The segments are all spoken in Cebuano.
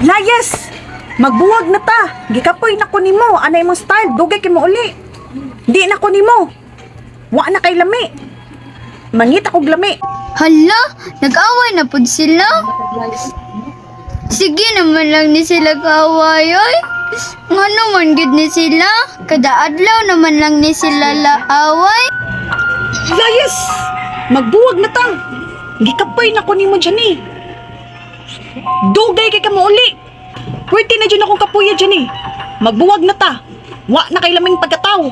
Layas! Magbuwag na ta. Gikapoy na ko nimo. Anay imong style, dugay kay mo uli. Di na ko nimo. Wa na kay lami. Mangita kog lami. Hala, nag-away na pud sila. Sige naman lang ni sila kaaway, oy. Ngano man gid ni sila? Kada adlaw naman lang ni sila laaway. Layas! Magbuwag na ta. Gikapoy na ko nimo dyan eh. Dugay kay ka mo uli. Pwede na dyan akong kapuya dyan eh. Magbuwag na ta. Wa na kay laming pagkataw.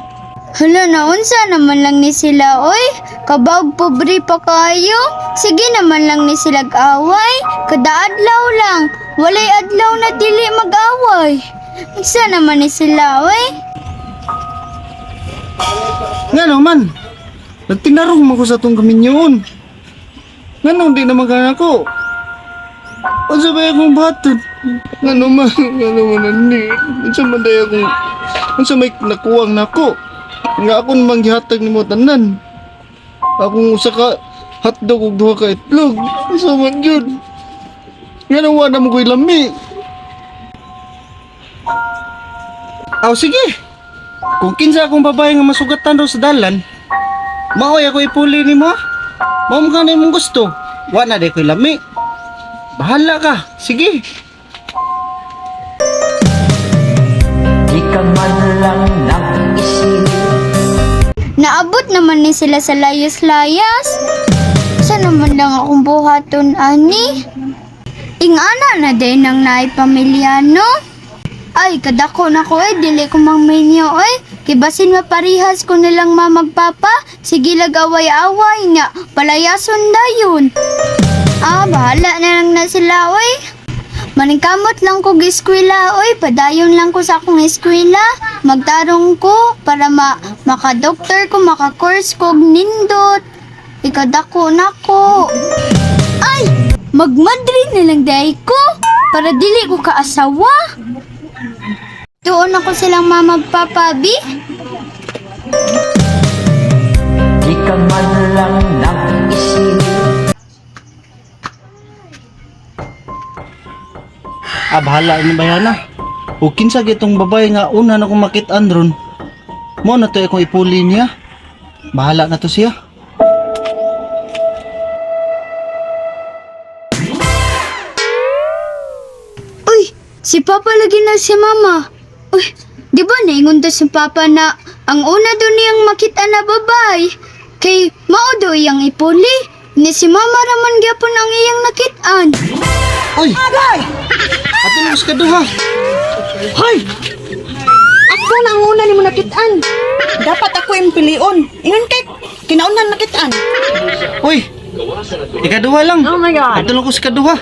Hala, naunsa naman lang ni sila, oy. Kabawg pobre pa kayo. Sige naman lang ni sila away. Kada adlaw lang. Walay adlaw na dili mag-away. Unsa naman ni sila, oy? Nga naman, nagtinarong man ko sa tong kaminyoon. Nga nung di naman ka ako. Unsa ba akong baton? Nga naman ani. Unsa man day akong, unsa may nakuwang nako. Nga ako namang gihatag nimo tanan. Akong usa ka hotdog ug duha ka itlog. Unsa man yun? Nga nung wa na mo ko'y lami. Aw sige. Kung kinsa akong babae nga masugatan raw sa dalan, maoy ako ipuli nimo. Ha? Mao man ka na imong gusto. Wa na di ko'y lami. Bahala ka. Sige. Di ka man lang nag-isip. Naabot naman ni sila sa layas-layas. Sa naman lang akong buhaton, ani? Ingana na din ang naay pamilya, no? Ay, kadako na ko eh, dili ko mang minyo eh. Kibasin maparihas ko nilang mamagpapa, sige lag away-away nga, palayason dayon. Ah, bahala na lang na sila, oy. Maningkamot lang ko eskwela, oy. Padayon lang ko sa akong eskwela. Magtarong ko para makadoktor ko, maka-course ko, og nindot. Ikadako na ko. Ay! Magmadri na lang dahil ko para dili ko kaasawa. Doon ako silang mamagpapabi. Di ka man lang nag-isip. Ah, bahala ni bayana. O kinsa gitong babae nga una na kong makit-an ron. Mo na to akong ipuli niya. Bahala na to siya. Uy, si Papa lagi na si Mama. Uy, di ba naingon to si Papa na ang una doon niyang makita na babae? Kay mao daw iyang ipuli. Ni si Mama raman gyapon ang iyang nakitaan. Oy! Ato na ka duha. Hoy! Ako na ang una nimo nakitaan. Dapat ako imong pilion. Ingon kay kinaunan nakitaan. Uy! Ikaduha lang. Oh my God. Ato na ko sa kaduha.